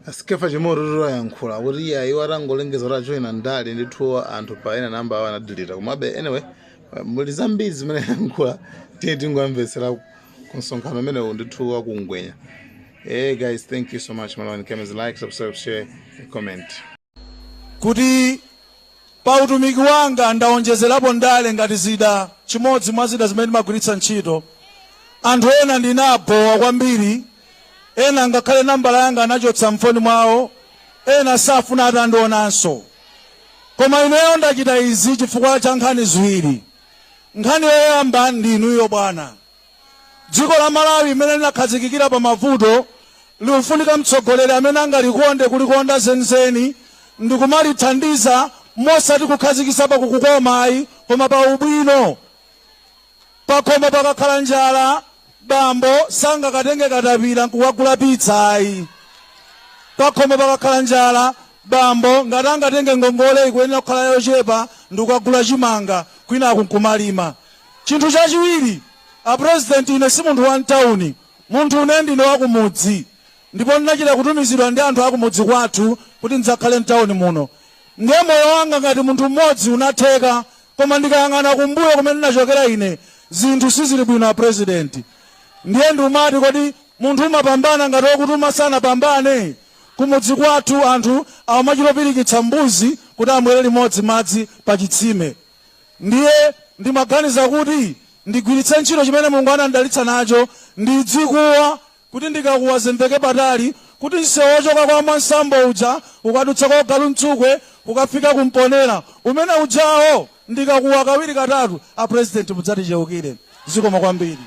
A Skeffa Chimoto ayankhula kuti iye iwo atangolengeza kuti ajoyina ndale, ndithu anthu pa ena namba awo anadelete. Komabe anyway, muli zambiri zimene ayankhula. Tiye tingomvetsera ku msonkhano umenewu ndithu wakungwenya. Hey guys, thank you so much. Malawi Cameras, like, subscribe, share and comment. Kuti pa utumiki wanga ndawonjezerapo ndale ngati zida, chimodzi mwa zida zimene ndimagwiritsa ntchito. Anthu ena ndinabowa kwambiri, ena ngakhale nambala yanga anachotsa mfoni mwawo, ena safuna atandionanso. Koma ineyo ndachita izi chifukwa cha nkhani ziwiri. Nkhani yoyamba ndi inuyo bwana. Dziko la Malawi imene linakhazikikira pa mavuto likufunika mtsogoleri amene angalikonde, kulikonda zenizeni ndi kumalithandiza, mosati kukhazikitsa pa kukukoma ayi, koma pa ubwino. Pakhomo pakakhala njala, bambo sangakatenge katapira nkukagula pizza ayi. Pakhomo pakakhala njala, bambo ngati angatenge ngongole ikuyenera kukhala yochepa ndi kukagula chimanga, kwinaku nkumalima. Chinthu chachiwiri, a President, ine si munthu wa mtawuni. Munthu une ndine wakumudzi, ndipo ndinachita kutumizidwa ndi anthu akumudzi kwathu kuti ndidzakhale mtawuni muno. Ndiye moyo wanga ngati munthu mmodzi unatheka, koma ndikayang'ana kumbuyo kumene ndinachokera ine, zinthu sizili bwino, a President. Ndiye ndiumati, kodi munthu umapambana ngati wokutuma sanapambane? Kumudzi kwathu anthu amachitopirikitsa mbuzi kuti amwere limodzi madzi pa chitsime. Ndiye ndimaganiza kuti ndigwiritse ntchito chimene Mulungu anandidalitsa nacho, ndidzikuwa kuti ndikakuwa zimveke patali kuti msewu wochoka kwa Mwansambo uja ukadutsa kwa Galu Mtsukwe ukafika kumponera umene ujawo, ndikakuwa kawiri katatu, a President, mudzaticheukire. Zikomo kwambiri.